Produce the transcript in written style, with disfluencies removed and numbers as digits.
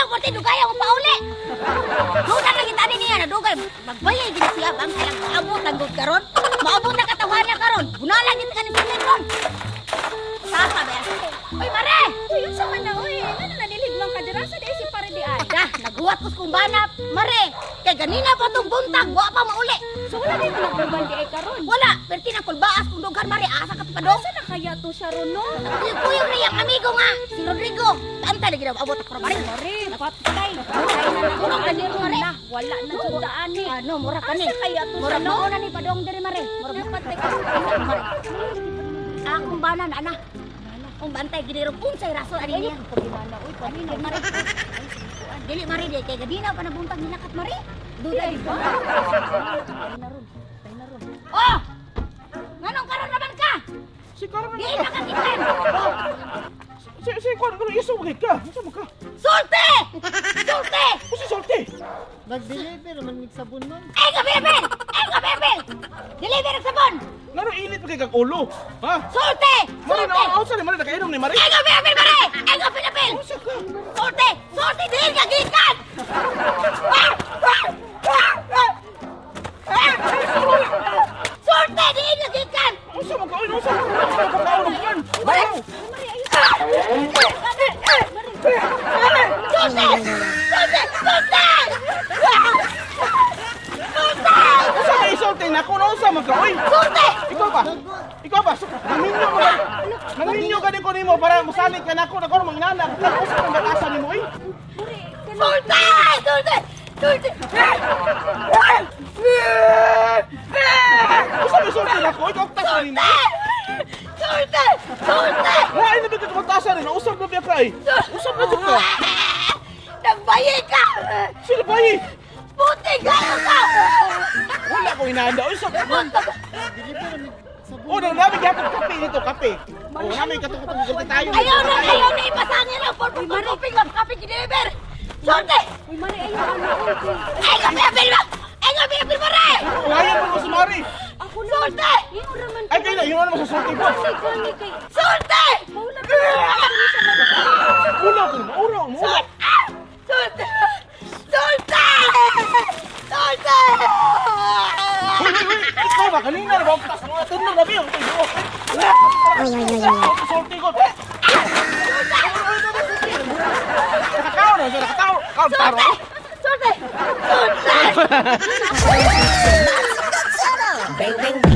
pati dugay ang pauli. Duda na kita niya na dugay. Magbayay gid siya bang kaya maabot ang gud karon. Maabot na katawan na karon. Bunalan gid ka ni Simen ron. Sasa ba? Uy, mare! Uy, unsa man na uy? Ngano nanilid man ka dira sa di si pare di ay? Dah, naghuwat ko sa kumbana, mare. Kay ganina pa tong buntag, wa pa mauli. So wala di mo nagbuban di ay karon. Wala, perti na kulbaas kung dughan mare, asa ka pa dong. Asa na kaya to siya ron no? Kuyog na iyang amigo nga, si Rodrigo. Tanta na ginawa, abot ako mare. Mare, patay. Patay na na Murag ani na ron mare. na. Wala na jud daan ni. Ano, mura ka ni. Asa kaya to siya Mura no? mao na ni padong diri mare. Mura Napatay ka. mare. Akong bana na ana. Kung bantay gid ro unsay rason ani niya. Pagkinana uy, paninay Mare. Dili mare di kay ganina pa nabuntag nilakat mare. Duday ba? Patay na ron. Patay na ron. Oh! Nganong karon naman ka? Si Karon Di na ka gikan. Si Karon karon iso magid ka. Unsa man ka? Sulti! Sulti! Usa sulti. Nag-deliver man mig sabon, ma'am. Ay ka bebe! Ay ka bebe! Deliver ang sabon! Ngano init pa kay kag ulo? Ha? Sulti! Mare Sulti! na unsa ni mare nakainom ni mare? Ay ka bebe mare! Ay ka bebe! Unsa ka? Sulti! Sulti diin ka gikan! Sulti diin ka gikan! Unsa man ka? Oy, unsa man ka? Unsa man ka kaon kan? Mare! Sulti! Sulti! Sulti! Sulti! Unsa ka isulti nako na unsa man ka? Oy! Sulti! Ikaw ba? Ikaw ba? Naminyo mo ba? Naminyo ka din ko nimo para mosalig ka nako nako manginana. Unsa man batasan nimo oy? Sulti! Sulti! Sulti! Unsa man isulti nako? Ikaw tasan nimo. Sulti! Sulti! Lain na ba ka batasan ni? Usab na biya ka eh. Usab na jud ka. Nagbayi ka! Sino ba eh? Puti kayo ka! Wala ko inaanda. Uy, sa Nag-deliver man mig sabon. Oh, nang namin gyapon kape dito, kape. Oh, namin katong tayo. Ayaw na ipasangin ang purpose kong tupig lang kape deliver! Sulti! Uy, mare ayo ano uy. Ay, gabi apil mo! Ay, gabi apil mo rin! Ayaw mo si Mari. Ako na. Sulti! Ingon ra man. Ay, kayo, yun naman sa sulti ko. Kasi gani kay Sulti! Maula ka sa Ulaw ko, maulaw, maulaw. Sulti! Sulti! Sulti! Uy, uy, uy, ikaw ba? Kanina na ba? Tas mga tunong na ba yun? Sulti ko. Nakakaw na, nakakaw. Kaw, taro. Sulti! Sulti! Bang bang.